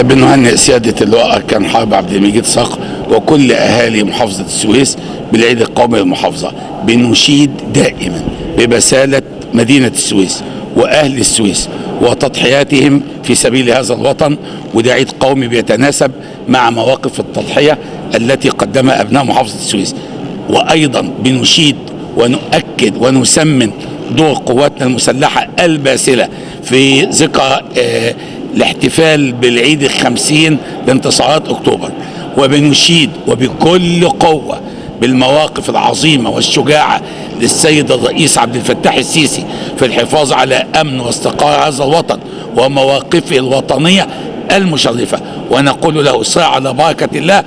بنهنئ سيادة اللواء أركان حرب عبد المجيد صقر وكل أهالي محافظة السويس بالعيد القومي للمحافظة. بنشيد دائما ببسالة مدينة السويس وأهل السويس وتضحياتهم في سبيل هذا الوطن، وده عيد قومي بيتناسب مع مواقف التضحية التي قدمها أبناء محافظة السويس. وأيضا بنشيد ونؤكد ونسمن دور قواتنا المسلحة الباسلة في ذكرى الاحتفال بالعيد 50 لانتصارات أكتوبر، وبنشيد وبكل قوة بالمواقف العظيمة والشجاعة للسيد الرئيس عبد الفتاح السيسي في الحفاظ على أمن واستقرار هذا الوطن ومواقفه الوطنية المشرفة، ونقول له سار على بركة الله.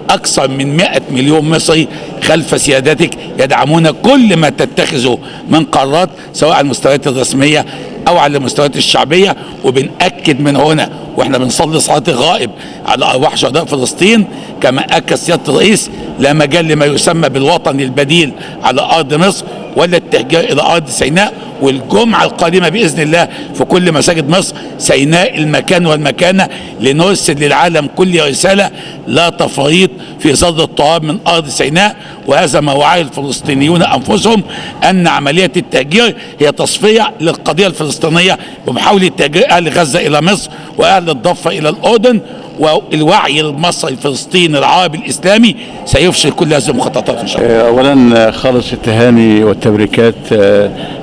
أكثر من 100 مليون مصري خلف سيادتك يدعمون كل ما تتخذه من قرارات سواء على المستويات الرسمية أو على المستويات الشعبية. وبنأكد من هنا وإحنا بنصلي صلاة الغائب على أرواح شهداء فلسطين، كما أكد سيادة الرئيس لا مجال لما يسمى بالوطن البديل على أرض مصر ولا التهجير إلى أرض سيناء. والجمعة القادمة بإذن الله في كل مساجد مصر سيناء المكان والمكانة، لنرسل للعالم كل رسالة لا تفريط في صد التراب من أرض سيناء. وهذا ما وعى الفلسطينيون أنفسهم أن عملية التهجير هي تصفية للقضية الفلسطينية بمحاولة تهجير أهل غزة إلى مصر وأهل الضفة إلى الأردن. والوعي المصري الفلسطيني العربي الإسلامي سيفشل كل هذه المخططات إن شاء الله. أولا خالص التهاني والتبريكات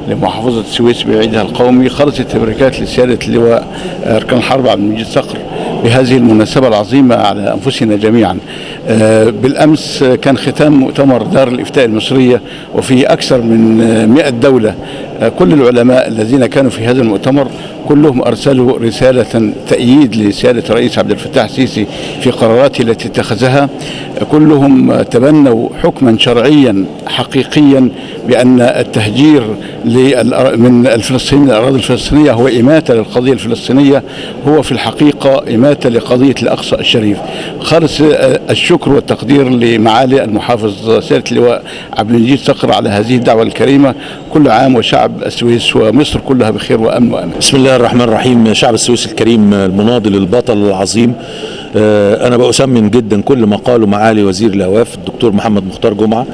لمحافظة السويس بعيدها القومي، خالص التبريكات لسيادة اللواء أركان حرب عبد المجيد صقر بهذه المناسبة العظيمة على أنفسنا جميعا. بالأمس كان ختام مؤتمر دار الإفتاء المصرية، وفي أكثر من 100 دولة. كل العلماء الذين كانوا في هذا المؤتمر كلهم أرسلوا رسالة تأييد لسيادة الرئيس عبد الفتاح السيسي في قراراته التي اتخذها. كلهم تبنوا حكما شرعيا حقيقيا بأن التهجير من الفلسطينيين الأراضي الفلسطينية هو إماتة للقضية الفلسطينية، هو في الحقيقة إماتة لقضية الأقصى الشريف. خالص الشكر والتقدير لمعالي المحافظ سيادة اللواء عبد المجيد صقر على هذه الدعوة الكريمة. كل عام وشعب السويس ومصر كلها بخير وأمن وأمان. بسم الله الرحمن الرحيم. شعب السويس الكريم المناضل البطل العظيم، أنا بأسمن جدا كل ما قاله معالي وزير الأوقاف الدكتور محمد مختار جمعة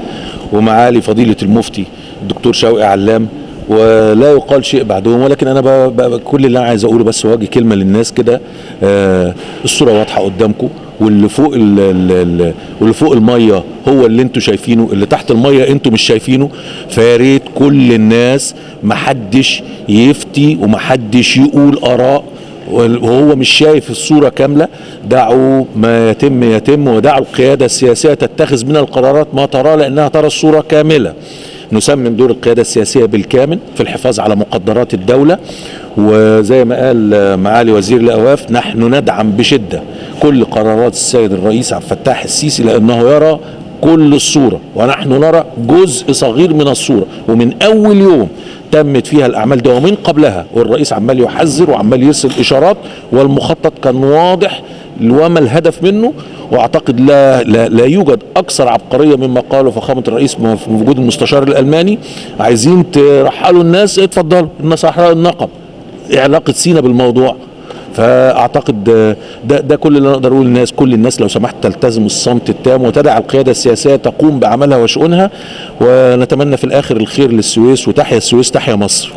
ومعالي فضيلة المفتي الدكتور شوقي علام، ولا يقال شيء بعدهم. ولكن أنا كل اللي أنا عايز أقوله بس واجه كلمة للناس كده، الصورة واضحة قدامكم، واللي فوق واللي فوق المية هو اللي انتوا شايفينه، اللي تحت المية انتوا مش شايفينه. فياريت كل الناس محدش يفتي ومحدش يقول آراء وهو مش شايف الصورة كاملة. دعوا ما يتم يتم، ودعوا القيادة السياسية تتخذ من القرارات ما ترى، لأنها ترى الصورة كاملة. نسمم دور القيادة السياسية بالكامل في الحفاظ على مقدرات الدولة، وزي ما قال معالي وزير الأوقاف نحن ندعم بشدة كل قرارات السيد الرئيس عبد الفتاح السيسي، لأنه يرى كل الصورة ونحن نرى جزء صغير من الصورة. ومن أول يوم تمت فيها الأعمال ده ومن قبلها والرئيس عمال يحذر وعمال يرسل إشارات، والمخطط كان واضح وما الهدف منه. واعتقد لا, لا, لا يوجد اكثر عبقرية مما قاله فخامة الرئيس في وجود المستشار الالماني. عايزين ترحلوا الناس، اتفضلوا، الناس صحراء النقب، ايه علاقة سينا بالموضوع؟ فاعتقد ده كل اللي انا اقدر اقوله للناس. كل الناس لو سمحت تلتزم الصمت التام وتدع القيادة السياسية تقوم بعملها وشؤونها، ونتمنى في الاخر الخير للسويس، وتحيا السويس، تحيا مصر.